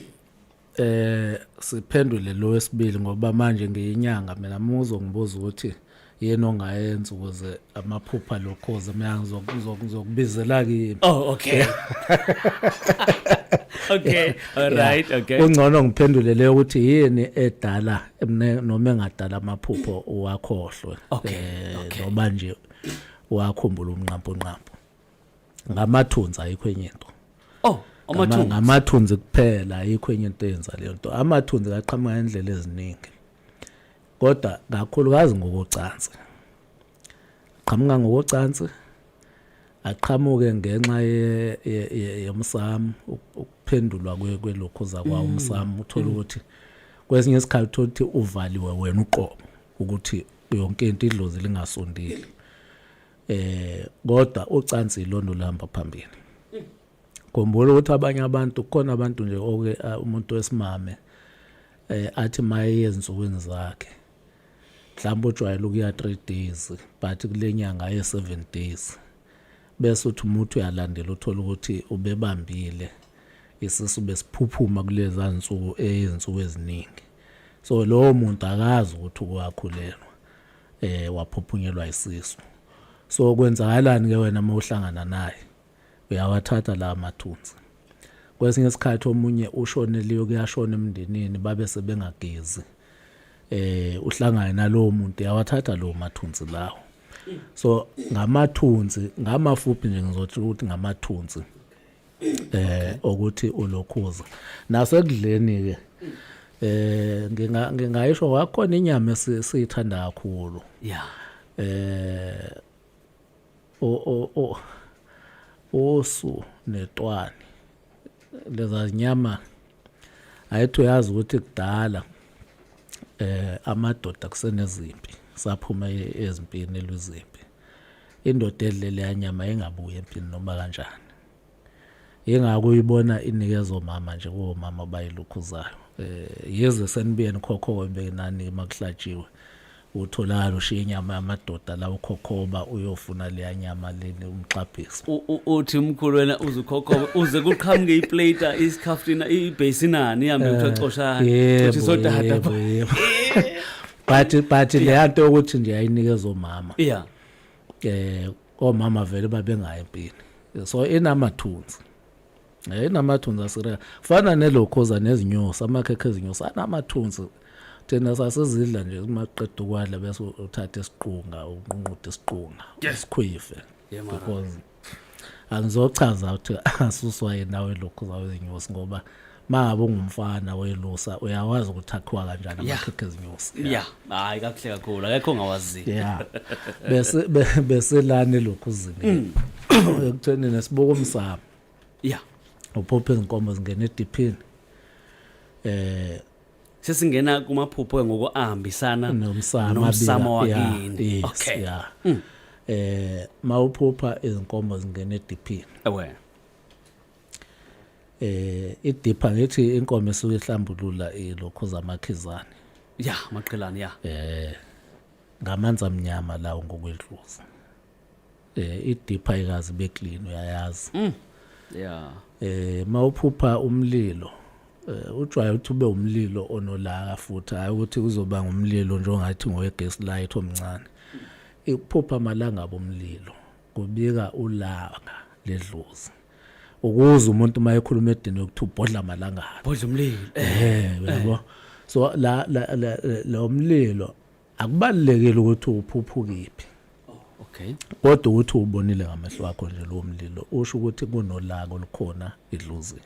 siphendule lo wesibili ngoba manje ngiyinyanga mina. Muzo ngibuza ukuthi yini ongayenza ukuze amaphupha lokhoze, mina ngizokubizela kimi. Oh, okay, all right, okay. Kungcono ngiphendule leyo ukuthi yini edala noma engadala amaphupho uwakhohlwe noba nje wakhumbula umnqampo nqampo. Ngamathunzi, ayikho enye into. Oh, amathunzi. Ngamathunzi kuphela, ayikho enye into eyenza leyo nto. Amathunzi aqhamuka ngendlela eziningi, kodwa kakhulukazi ngokocansi. Aqhamuka ngokocansi, aqhamuke ngenxa yomsamo, ukuphendulwa kwelokhuza kwawo umsamo. Uthola ukuthi kwesinye isikhathi uthola ukuthi uvaliwe wena uqobo, ukuthi yonke into idlozi lingasondeli, kodwa ucansi ilona olihamba phambili. Khumbula ukuthi abanye abantu, kukhona abantu nje oke umuntu wesimame athi maye ezinsukwini zakhe mhlawumbe ujwayele ukuya 3 days, but kule nyanga aye 7 days, bese uthi umuntu uyalandela uthola ukuthi ubebambile isisu besiphuphuma kulezi nsuku, ezinsuku eziningi. So lowo muntu akazi ukuthi ukwakhulelwa, waphuphunyelwa isisu. So kwenzakalani ke wena mawuhlangana naye? Uyawathatha la mathunzi. Kwesinye isikhathi omunye ushoneliwe, kuyashona emndenini, babe sebengagezi, uhlangane nalowo muntu, uyawathatha lowo mathunzi lawo. So ngamathunzi, ngamafuphi nje ngizothi ukuthi ngamathunzi ukuthi ulokhuza. Nasekudleni ke, ngingayisho kwakhona inyama esiyithanda kakhulu, o o o osu netwani, leza nyama. Ayithi uyazi ukuthi kudala amadoda kusenezimpi, saphuma ezimpini elwizimpi, indoda edlele yanyama ingabuyi empini noma kanjani. Ingako uyibona inikezwa omama nje, komama bayilukhuzayo, yize senibuye nikhokho benani makuhlatshiwe. Utholakala ushiya inyama yamadoda la ukhokhoba uyofuna leya nyama leni umxabhiso. Uthi umkhulu wena uze ukhokhoba uze kuqhamuke iplate isikhaftina ibhasinani ihambe kuthiwa coshani Yebo, coshisa odada. yebo, yebo. But leya nto yokuthi nje ayinikeza omama. Omama vele babengayi empini, so inamathunzi, inamathunzi asira fana nelokhoza nezinyosi, amakhekhe ezinyosi anamathunzi. Thina sasizidla nje uma qeda ukwadla bese uthatha isiqunga unqunqude isiqunga usikhwife. Yeah, mara. Because angizochaza ukuthi asuswa yena welokhoza wezinyosi, ngoba mangabe ungumfana welusa uyawazi ukuthi akhiwa kanjani amakhekhe ezinyosi. Yeah, hayi kakuhle kakhulu, akekho ongawaziyo. Yeah, bese beselane lokhu zini ekutheni nesibuko umsamo. Uphupha izinkomo zingena ediphini. Sesingena kumaphupho ke ngoku ahambisana nomsamo. Nomsamo abika- wakini. Yes. Yeah, mawuphupha izinkomo zingena ediphini, idipha ngithi inkomo esuke ihlambulula ilokhu zamakhizane. Yeah, maqhelane, yeah. Ngamanzi amnyama lawo ngokwedluza. Idipha ikazi be clean, uyayazi. Mawuphupha umlilo, ujwaye ukuthi ube umlilo onolaka futhi, hayi ukuthi kuzoba ngumlilo nje ongathi ngowe-gas light omncane. Ukuphupha amalanga bomlilo kubika ulaka ledlozi, ukuze umuntu uma ekhuluma edini ukuthi ubhodla amalangabi. Bodla umlilo. Uyabo, so la la lo mlilo akubalekile ukuthi uphupha kephi, kodwa ukuthi ubonile ngamehlo akho nje lo mlilo usho ukuthi kunolaka olukhona edlozini.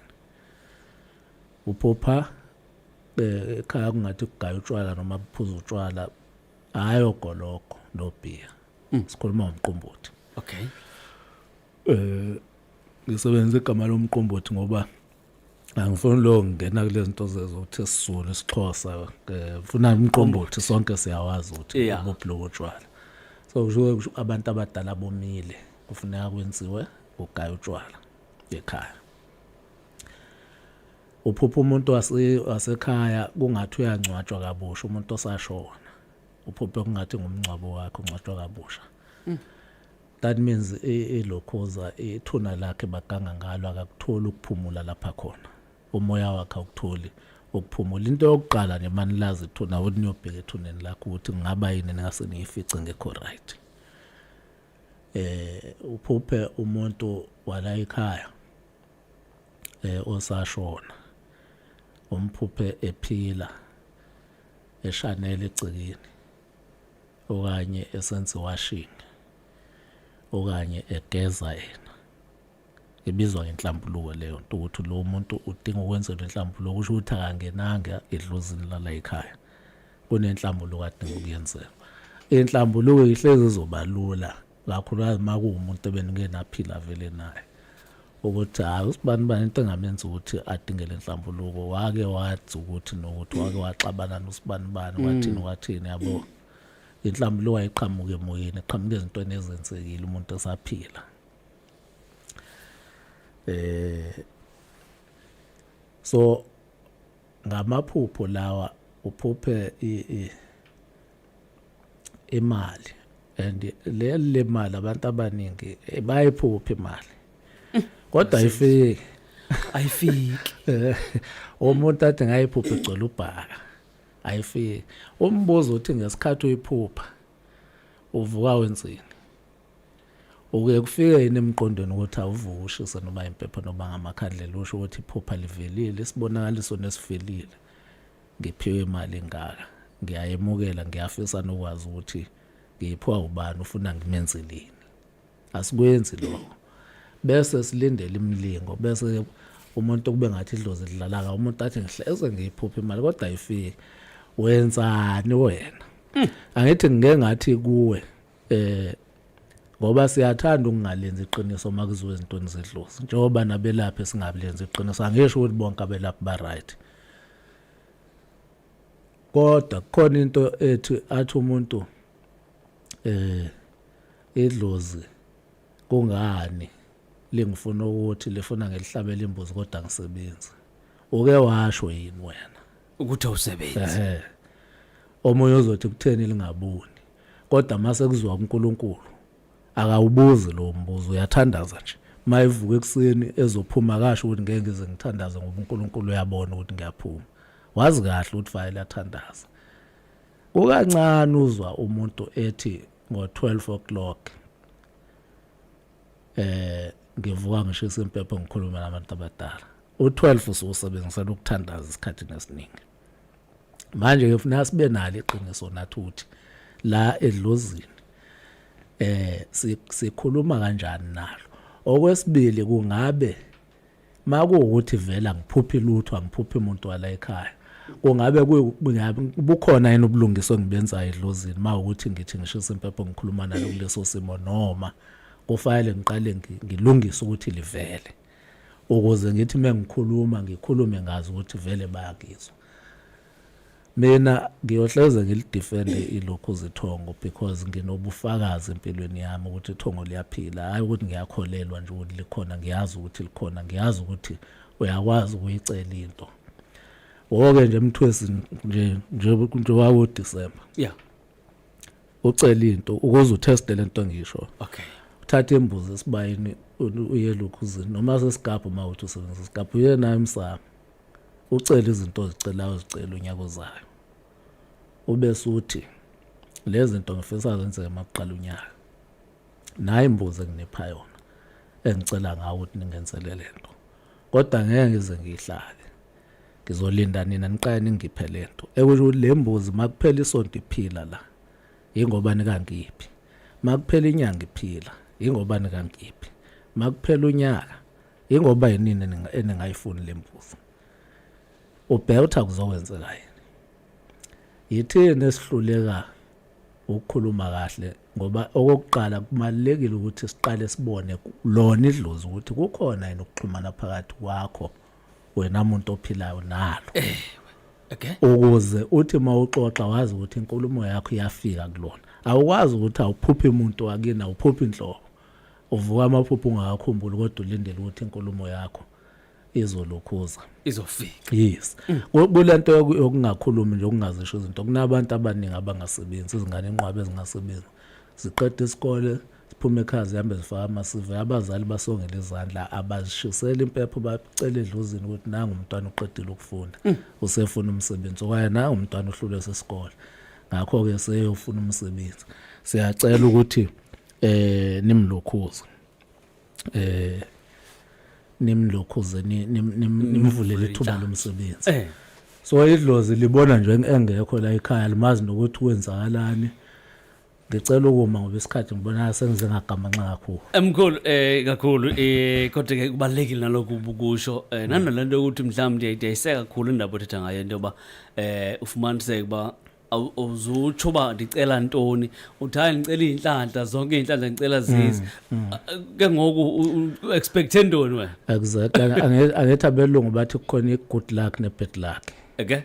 Uphupha ekhaya kungathi kugaya utshwala noma kuphuza utshwala, hayi ogologo nobhiya, sikhuluma ngomqombothi. Ngisebenzisa igama lomqombothi ngoba angifuni lo ngena kulezi zinto zezokuthi isiZulu, isiXhosa, funa umqombothi, sonke siyawazi ukuthi ubuphi lobo tshwala. So kusho abantu abadala bomile, kufuneka kwenziwe ugaya utshwala ekhaya. Uphupha umuntu wasekhaya kungathi uyangcwatshwa kabusha, umuntu osashona, uphuphe kungathi ngumngcwabo wakhe ungcwatshwa kabusha. That means ilokhuza ithuna lakhe baganga ngalo, akakutholi ukuphumula lapha khona, umoya wakhe awukutholi ukuphumula. Into yokuqala nje manilazi ithuna ukuthi niyobheka ethuneni lakho ukuthi kungaba yini ningase niyifice ngekho right. Uphuphe umuntu wala ekhaya osashona, umphuphe ephila eshanele egcekeni okanye esenza washing okanye egeza yena, ibizwa ngenhlambuluko leyo nto, ukuthi lo muntu udinga ukwenzelwa inhlambuluko. Kusho ukuthi akangenanga edlozini lala ekhaya, kunenhlambuluko adinga ukuyenzelwa. Inhlambuluko ihlezi izoba lula kakhulukazi uma kuwumuntu ebenike naphila vele naye, ukuthi hayi usibani bani into engamenza ukuthi adinge le nhlambuluko, wake wathi ukuthi nokuthi wake waxabana nosibani bani, wathini wathini, yabo. Inhlambuluko ayiqhamuke emoyeni, iqhamuke ezintweni ezenzekile umuntu esaphila. So ngamaphupho lawa uphuphe imali, and le mali abantu abaningi bayiphupha imali kodwa ayifiki. Ayifiki. Umuntu athi ngayiphupha igcwele ubhaka, ayifiki. Umbuzo uthi ngesikhathi uyiphupha uvuka wenzeni? Uke kufike yini emqondweni ukuthi awuvuke ushise noma impepho noma ngamakhandlela, usho ukuthi iphupha livelile, isibonakaliso nesivelile, ngiphiwe imali engaka, ngiyayemukela, ngiyafisa nokwazi ukuthi ngiyiphiwa ubani, ufuna ngimenzeleni? Asikwenzi lokho, bese silindele imilingo, bese umuntu kube ngathi idlozi lidlala ka umuntu athi ngihleze ngiyiphupha imali kodwa ayifiki. Wenzani wena? Angithi ngike ngathi kuwe ngoba siyathanda ukungalenzi iqiniso uma kuziwe ezintweni zedlozi, njengoba nabelaphi singabulenzi iqiniso. Angisho ukuthi bonke abelaphi ba right, kodwa kukhona into ethi athi umuntu idlozi kungani lingifuna ukuthi lifuna ngelihlabela imbuzi kodwa ngisebenzi? Uke washo yini wena ukuthi awusebenzi? Omunye uzothi kutheni lingaboni, kodwa mase kuzwa kuNkulunkulu akawubuzi lo mbuzo, uyathandaza nje. Mayivuka ekuseni ezophuma kasho ukuthi ngeke ngize ngithandaze ngoba uNkulunkulu uyabona ukuthi ngiyaphuma. Wazi kahle ukuthi fanele athandaze. Kukancane uzwa umuntu ethi ngo-12 o'clock ngivuka ngishisa impepho ngikhuluma nabantu abadala. U12 usuwusebenzisela ukuthandaza isikhathi nesiningi. Manje ke funa sibe nalo iqiniso nathi ukuthi la edlozini sikhuluma kanjani nalo. Okwesibili, kungabe makuwukuthi vela ngiphuphi lutho, angiphuphi umuntu wala ekhaya, kungabe bukhona yini ubulungiswa engibenzayo edlozini mawukuthi ngithi ngishisa impepho ngikhuluma nalo kuleso simo, noma kufanele ngiqale ngilungise ukuthi livele ukuze ngithi mengikhuluma ngikhulume ngazi ukuthi vele bayakizwa. Mina ngiyohleze ngilidefende ilokhu zithongo because nginobufakazi empilweni yami ukuthi ithongo liyaphila, hayi ukuthi ngiyakholelwa nje ukuthi likhona, ngiyazi ukuthi likhona, ngiyazi ukuthi uyakwazi ukuyicela into. Woke nje mthwesi nje nje nje wawo December. Ucela into ukuze uteste lento ngisho. Uthatha imbuzi esibayeni uye lokhuzini noma sesigabha, uma uthi usebenzisa isigabha uye nayo emsamo. Ucela izinto ozicelayo, uzicela unyaka ozayo. Ube suthi lezi zinto ngifisa zenzeke makuqala unyaka. Nayi imbuzi enginipha yona engicela ngawo ukuthi ningenzele lento. Kodwa ngeke ngize ngiyihlabe. Ngizolinda nina niqale ningiphe lento. Ekusho ukuthi le mbuzi makuphela isonto iphila la. Ingoba nikangiphi. Makuphela inyanga iphila, ingoba nikangiphi. Makuphela unyaka, ingoba yinini eningayifuni le mbuzi. Ubheka ukuthi akuzokwenzeka yini. Yithini esihluleka ukukhuluma kahle, ngoba okokuqala kubalulekile ukuthi siqale sibone lona idlozi ukuthi kukhona yini ukuxhumana phakathi kwakho wena muntu ophilayo nalo. Ukuze uthi mawuxoxa wazi ukuthi inkulumo yakho iyafika kulona. Awukwazi ukuthi awuphuphi umuntu wakini, awuphuphi inhlobo. Uvuka amaphupho ungakakhumbuli kodwa ulindele ukuthi inkulumo yakho izolokhuza. Izofika. Yes. Kulento yokungakhulumi nje, okungazisho izinto, kunabantu abaningi abangasebenzi, izingane inqwaba ezingasebenzi. Ziqeda isikole, siphume ekhaya zihambe zifaka ama-CV, abazali basongela izandla, abazishisela impepho bacela edlozini ukuthi nangu umntwana uqedile ukufunda, usefuna umsebenzi, okanye nangu umntwana uhlulwe sesikole, ngakho-ke seyofuna umsebenzi. Siyacela ukuthi nimlokhuze. Nimlokhuze nimvulele ithuba lomsebenzi. So idlozi libona nje engekho la ekhaya, limazi nokuthi kwenzakalani. Ngicela ukuma ngoba isikhathi ngibona sengize ngagamanxa kakhulu. Mkhulu kakhulu kodwa ke kubalekile nalokhu ubukusho nanalento yokuthi mhlawumbe ndiyayiseka kakhulu indaba othetha ngayo into yoba ufumaniseke uba awuzutsho uba ndicela ntoni, uthi hayi ndicela iy'nhlanhla zonke, iy'nhlanhla ngicela zizi. Ke ngoku u-expecte ntoni wena? Exactly. Angithi abelungu bathi kukhona i-good luck ne-bad luck. Okay.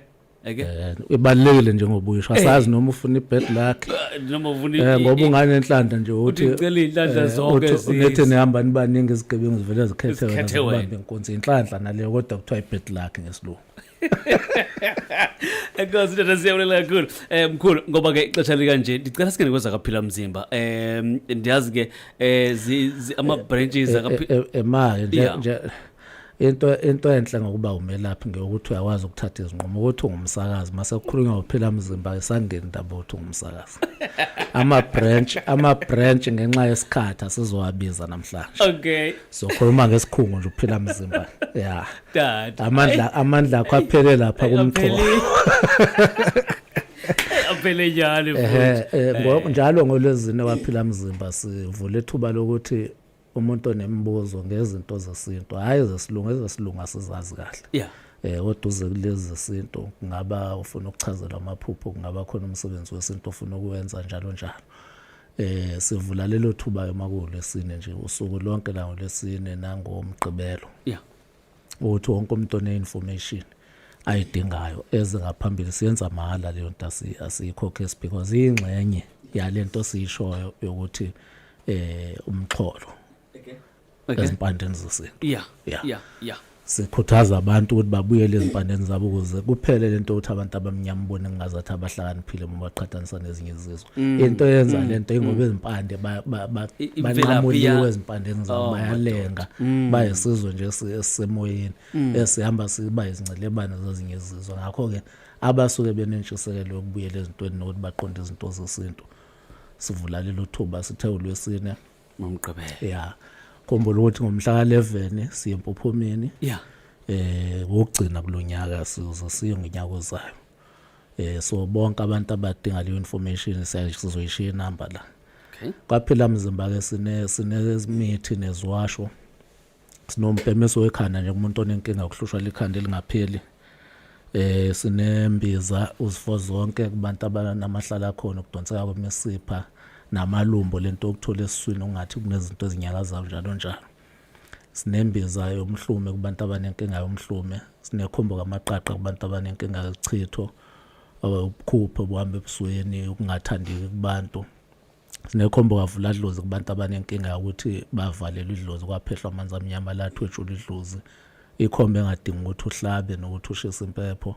Ibalulekile njengoba uyisho, asazi noma ufuna i-bad luck noma ufuna ngoba unganenhlanhla nje uthi ngicela iy'nhlanhla zonke zize. Nethi nihamba nibaningi izigebengu zivele zikhethe wena zibambe inkunzi, inhlanhla naleyo kodwa kuthiwa i-bad luck ngesilungu. Enkosi tata, siyabulela kakhulu. Mkhulu, ngoba ke ixesha likanje ndicela singene kwezakaphila mzimba. Ndiyazi ke ama branches akaphila ema nje nje into enhle ngokuba umelaphi ngeyokuthi uyakwazi ukuthatha izinqumo ukuthi ungumsakazi. Mase kukhulunywa ngophila mzimba isangeni indaba ukuthi ungumsakazi. Ama branch ngenxa yesikhathi asizowabiza namhlanje. Sokhuluma ngesikhungo nje ukuphila mzimba. Yeah. Tata. Amandla akho aphele lapha kumxhosa. Aphele njalo futhi. Njalo ngolwezine waphila mzimba sivula ithuba lokuthi umuntu onemibuzo ngezinto zesintu, hayi zesilungu, ezesilungu asizazi kahle. Kodwa uze kulezi zesintu, kungaba ufuna ukuchazelwa amaphupho, kungaba khona umsebenzi wesintu ofuna ukuwenza, njalo njalo. Sivula lelo thuba emakulwesine nje usuku lonke la ngolwesine nangomgqibelo. Ukuthi wonke umuntu one-information ayidingayo eze ngaphambili, siyenza mahhala leyo nto, asiyikhokhe because iyingxenye yalento siyishoyo yokuthi umxholo ezimpandeni zesintu. Yeah. Sikhuthaza abantu ukuthi babuyele ezimpandeni zabo ukuze kuphele lento ukuthi abantu abamnyama bone ngazathi abahlakaniphile uma baqhathanisa nezinye izizwe. Into eyenza lento ingoba izimpande Imvelaphi banqamuliwe ezimpandeni zabo, Oh, bayalenga, bayisizwe nje esisemoyeni esihamba siba izincelebane zezinye izizwe. Ngakho-ke abasuke benentshisekelo yokubuyela ezintweni nokuthi baqonde izinto zesintu, sivula lelo thuba. Sithe uLwesine, ngoMgqibelo. Ya, khumbula ukuthi ngomhla ka-11 siye eMpophomeni. Wokugcina kulonyaka, sizoze siye ngonyaka ozayo. So bonke abantu abadinga leyo information, sizoyishiya inamba la. Kwaphila Mzimba ke sinemithi neziwasho. Sinompemiso wekhanda nje kumuntu onenkinga yokuhlushwa likhanda elingapheli. Sinembiza uzifo zonke kubantu abanamahlala khona, ukudonseka kwemisipha namalumbo, lento okuthola esiswini ungathi kunezinto ezinyakazayo, njalo njalo. Sinembiza yomhlume kubantu abanenkinga yomhlume. Sinekhombo kamaqaqa kubantu abanenkinga yechitho, ubukhuphe obuhamba ebusweni, ukungathandeki kubantu. Sinekhombo kavuladlozi kubantu abanenkinga yokuthi bavalelwe idlozi, kwaphehlwa amanzi amnyama lathwetshulwa idlozi, ikhombo engadingi ukuthi uhlabe nokuthi ushise impepho.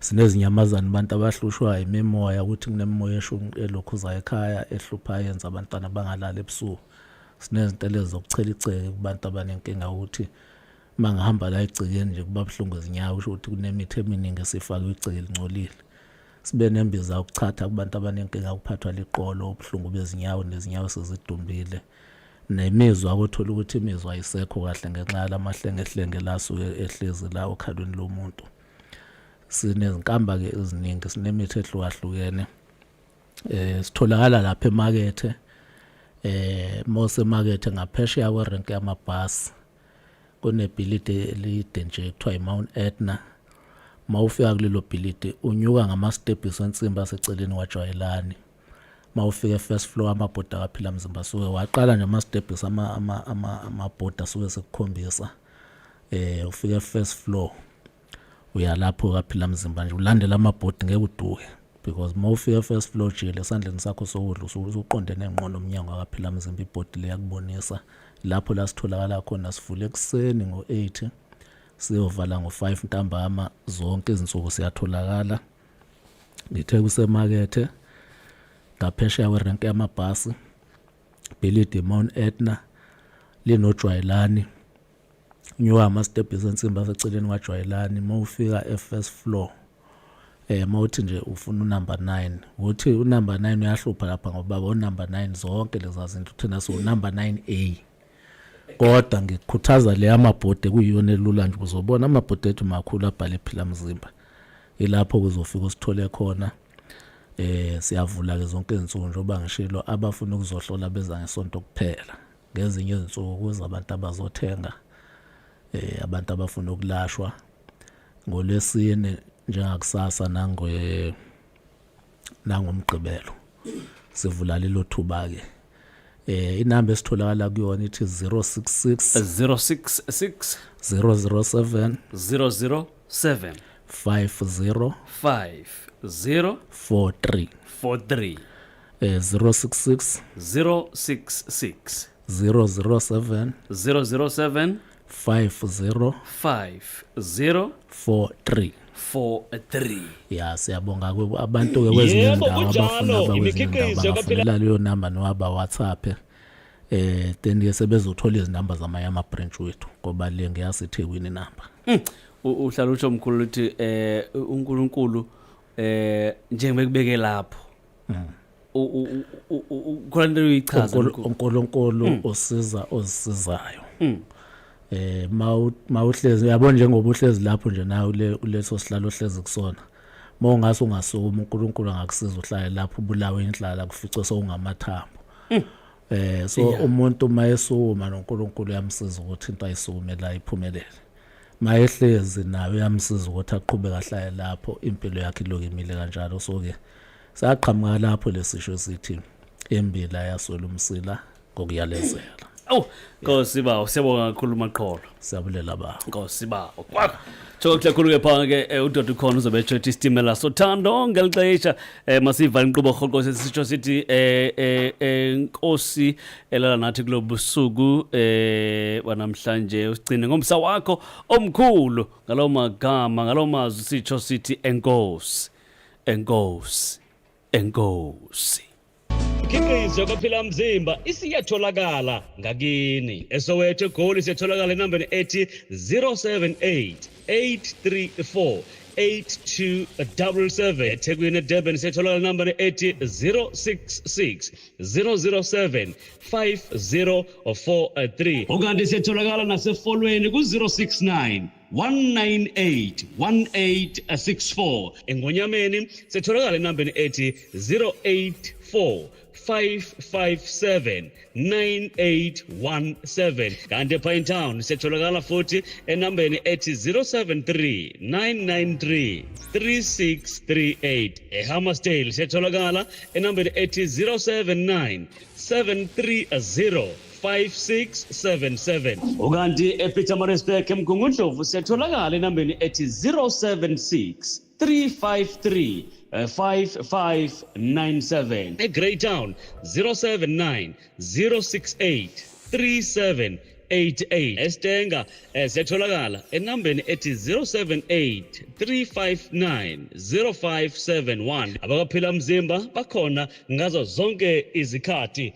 Sinezinyamazane, abantu abahlushwa imimoya, ukuthi kunemimoya elokhuza ekhaya ehlupha, yenza abantwana bangalali ebusuku. Sinezinto lezi zokuchela igceke kubantu abanenkinga ukuthi uma ngihamba la egcekeni nje kuba buhlungu izinyawo, kusho ukuthi kunemithi eminingi esifakwe igceke lingcolile. Sibe nembiza yokuchatha kubantu abanenkinga yokuphathwa liqolo, ubuhlungu bezinyawo nezinyawo sezidumbile, nemizwa, kuthola ukuthi imizwa ayisekho kahle ngenxa yalamahlengehlenge la asuke ehlezi la okhalweni lomuntu. Sinezinkamba-ke eziningi, sinemithi ehlukahlukene. Sitholakala lapha emakethe, mose emakethe ngaphesheya kwerenke yamabhasi, kunebhilidi elide nje kuthiwa i-Mount Etna. Mawufika kulelo bhilidi unyuka ngamastebhisi ensimbi aseceleni kwaJwayelani. Mawufika e-first floor, amabhodi akaphila mzimba suke waqala nje amastebhisi, amabhodi asuke sekukhombisa. Ufika e-first floor, uyalapho kaphila mzimba nje, ulandela amabhodi, ngeke uduke, because mawufika e-first floor, jikele esandleni sakho sokudla, usuke usuqondene ngqo nomnyango akaphila mzimba. Ibhodi liyakubonisa lapho la sitholakala khona. Sivule ekuseni ngo-8, siyovala ngo-5 ntambama, zonke izinsuku siyatholakala. Ngithe kusemakethe ngaphesheya kwerenke yamabhasi, bhilidi Mount Etna linojwayelani, nyuka amastebhisi ensimbi aseceleni kwajwayelani. Uma ufika e-first floor, mawuthi nje ufuna unumber 9, uthi unumber 9 uyahlupha lapha ngoba unumber 9 zonke lezi zinto, thina so number 9A. Kodwa ngikukhuthaza le amabhodi kuyiyona elula nje, uzobona amabhodi ethu makhulu abhale Phila Mzimba, ilapho kuzofika usithole khona. Siyavula ke zonke izinsuku njengoba ngishilo. Abafuna ukuzohlola beza ngesonto kuphela. Ngezinye izinsuku kuza abantu abazothenga, abantu abafuna ukulashwa ngolwesine njengakusasa nangomgqibelo sivula lelo thuba ke. Inamba esitholakala kuyona ithi 066 066 007 007 50 50 43. 43. 066 066 007 007 50 50 43. 43. Ya, siyabonga abantu ke kwezinye Yebo, indawo kunjalo. abafuna abakwezinye indawo Imikhiqizo kaPhila- bangafonela leyo namba noma ba-WhatsApp, then ke sebezothola izinamba zamanye ama-branch wethu, ngoba le ngeyaseThekwini inamba. Uhlala usho mkhulu ukuthi uNkulunkulu njengoba ekubeke lapho, khona into uyichaza, mkhulu. uNkulunkulu usiza ozisizayo. Mawuhlezi, uyabona, njengoba uhlezi lapho nje nawe kuleso sihlalo ohlezi kusona, mawungase ungasukuma, uNkulunkulu angakusiza uhlale lapho, ubulawe indlala, kufice sowungamathambo. So umuntu mayesukuma noNkulunkulu uyamsiza ukuthi into ayisukumela iphumelele. Mayehlezi naye uyamsiza ukuthi aqhubeke ahlale lapho, impilo yakhe iloku imile kanjalo. So ke saqhamuka lapho lesisho esithi imbila yaswela umsila ngokuyalezela. Awu, Nkosi bawo, siyabonga kakhulu maqholo. Siyabulela ba. Nkosi bawo. Kwakho. Thokohle kakhulu ke pha ke udoda ukhona uzobe etsho ethi isitimela sothando ngeli xesha masiva inkqubo rhoqo sisitsho sithi Nkosi elala nathi kulo busuku wanamhlanje usigcine ngomsa wakho omkhulu ngalawo magama ngalawo mazwi sitsho sithi enkosi enkosi enkosi. Imikhiqizo kaPhila Mzimba isiyatholakala ngakini. ESoweto eGoli siyatholakala enambeni ethi 078 834 8277. EThekwini eDurban siyatholakala enambeni ethi 066 007 5043. Ukanti siyatholakala naseFolweni ku-069 198 1864. Engonyameni sitholakala enambeni ethi 084 557 9817, kanti ePine Town siyatholakala futhi enambeni ethi 073 993 3638. EHammersdale siyatholakala enambeni ethi 079 730 5677, ukanti ePietermaritzburg eMgungundlovu siyatholakala enambeni ethi 076 353 5597. EGreytown 079 068 3788. Estenga siyatholakala enambeni ethi 078 359 0571. Abakaphila mzimba bakhona ngazo zonke izikhathi.